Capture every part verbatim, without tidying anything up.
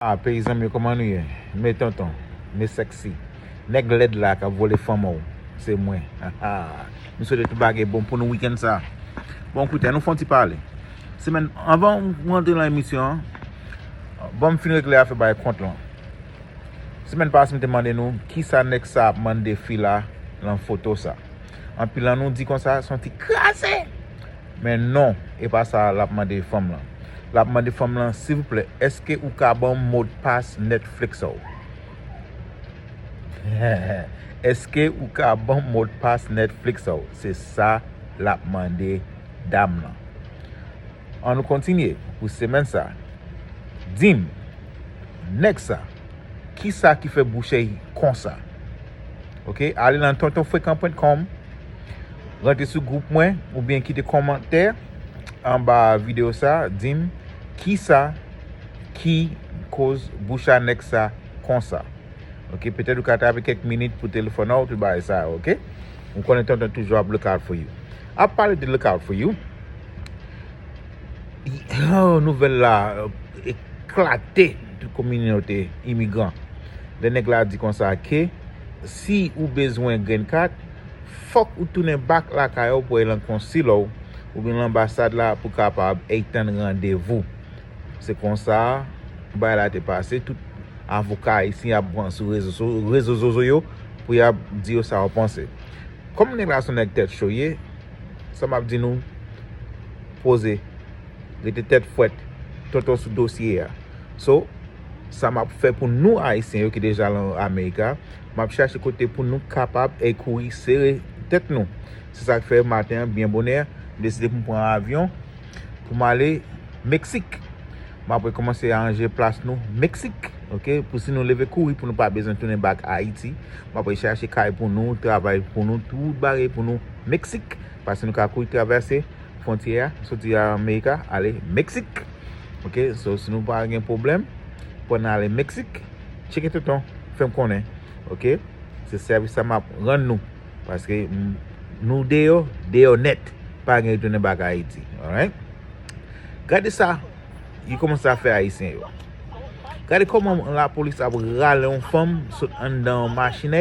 Ah, peyizan m yo, kòman nou ye? Men tonton, men sexy. Nèg lèd la k ap vole fanm ou, se mwen. M swete tout bagay bon pou nou wikenn sa. Bon, koute, nou fè yon ti pale. Semèn, anvan m rantre nan emisyon an, bon, m fin regle afè bay kont lan. Semèn pase, m te mande nou, kisa nèg sa ap mande fi la nan foto sa? Anpil nan nou di konsa, se yon ti kraze. Men non, e pa sa l ap mande fanm lan. L ap mande fanm lan, silvouplè, èske ou ka ban m modpas Netflix ou? Èske ou ka ban m modpas Netflix ou? Se sa l ap mande dam lan. An nou kontinye pou semèn sa. Di m, nèg sa, kisa ki fè bouch li konsa? Oke, ale nan tonton frekan pwen kòm, rantre sou gwoup mwen, oubyen kite kòmantè anba videyo sa, di m kisa ki koz bouch a nèg sa konsa. Oke, petèt ou ka trape kèk minit pou telefòn an, tout bagay sa yo, oke? Ou konnen tonton toujou ap look out for you. Ap pale de look out for you. Oh, nouvèl la, euh, eklate tout kominote imigran. Lè nèg la di konsa ke si ou bezwen green card, fòk ou tounen back lakay ou pou al nan konsila w oubyen nan anbasad la pou kapab etann randevou. Se konsa bagay la te pase, tout avoka ayisyen ap pran sou rezo so-, rezo zozo yo pou y ap di yo sa yo panse. Kòm nèg la se yon nèg tèt cho ye, sa m ap di nou, poze, rete tèt frèt, tonton sou dosye a. So, sa m ap fè pou nou ayisyen yo ki deja nan Amerika, m ap chache kote pou nou kapab e kouri sere tèt nou. Se sa k fè maten an, byen bonè, m deside pou m pran avyon pou m ale Meksik. M apre kòmanse aranje plas nou Meksik, oke? Pou si nou leve kouri, pou nou pa bezwen tounen back Ayiti. M apre chache kay pou nou, travay pou nou, tout bagay pou nou Meksik. Paske nou ka kouri travèse fwontyè a, soti Amerika, ale Meksik. Oke? So, si nou pa gen pwoblèm pou n ale Meksik, tcheke tonton, fè m konnen. Oke? Se sèvis sa m ap rann nou. Paske, mm, nou deyò, deyò nèt. Pa gen retounen back Ayiti. Alright? Gade sa, yo kòmanse ap fè ayisyen yo. Gade kòman lapolis ap rale yon fanm sot anndan yon machin,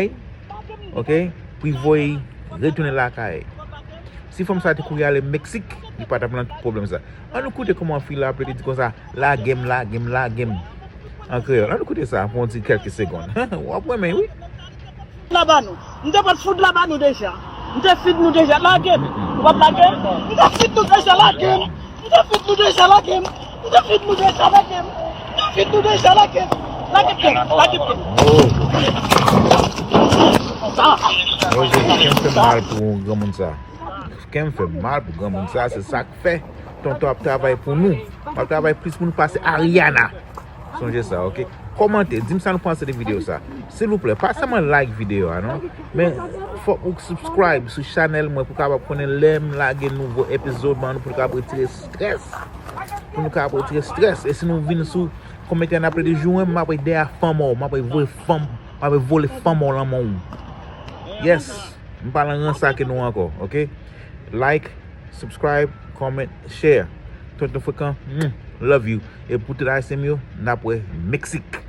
oke, pou y voye retounen lakay. Si fanm sa te kouri ale Meksik, li pa t ap nan tout pwoblèm sa. Ann nou koute kòman fi la ap rete di konsa, "Lage m, lage m, lage m." An kreyòl. Ann nou koute sa pou yon ti kèlke segonn. W ap renmen, wi. La ba nou. M te pral fout la ba nou deja. M te feed nou deja. Lage m. Ou p ap lage m? M te feed nou deja, lage m. M te feed nou deja, lage m. M te feed nou deja, lage m. M te feed nou deja, lage m. Lage m, lage m. Sa. Oh, Jezi, kè m fè mal pou granmoun sa. Kè m fè mal pou granmoun sa, se sa k fè tonton ap travay pou nou. M ap travay plis pou nou pase Ariana. Sonje sa, oke? Kòmante, di m sa nou panse de videyo sa. Silvouplè, pa sèlman like videyo a, non. Men, fòk ou subscribe sou chanèl mwen pou kapab konnen lè m lage nouvo epizòd, ban nou pou nou kapab retire strès. Pou nou kapab retire strès. E si nou vin sou kòmantè n ap rete jou, m ap dèyè fanm ou, m ap voye fanm, m ap vole fanm ou lan men w. Yes, m pa nan rans ak nou ankò, oke? Like, subscribe, comment, share. Tonton Frekan, mm, love you. E pou tout Ayisyen m yo, n ap wè Meksik.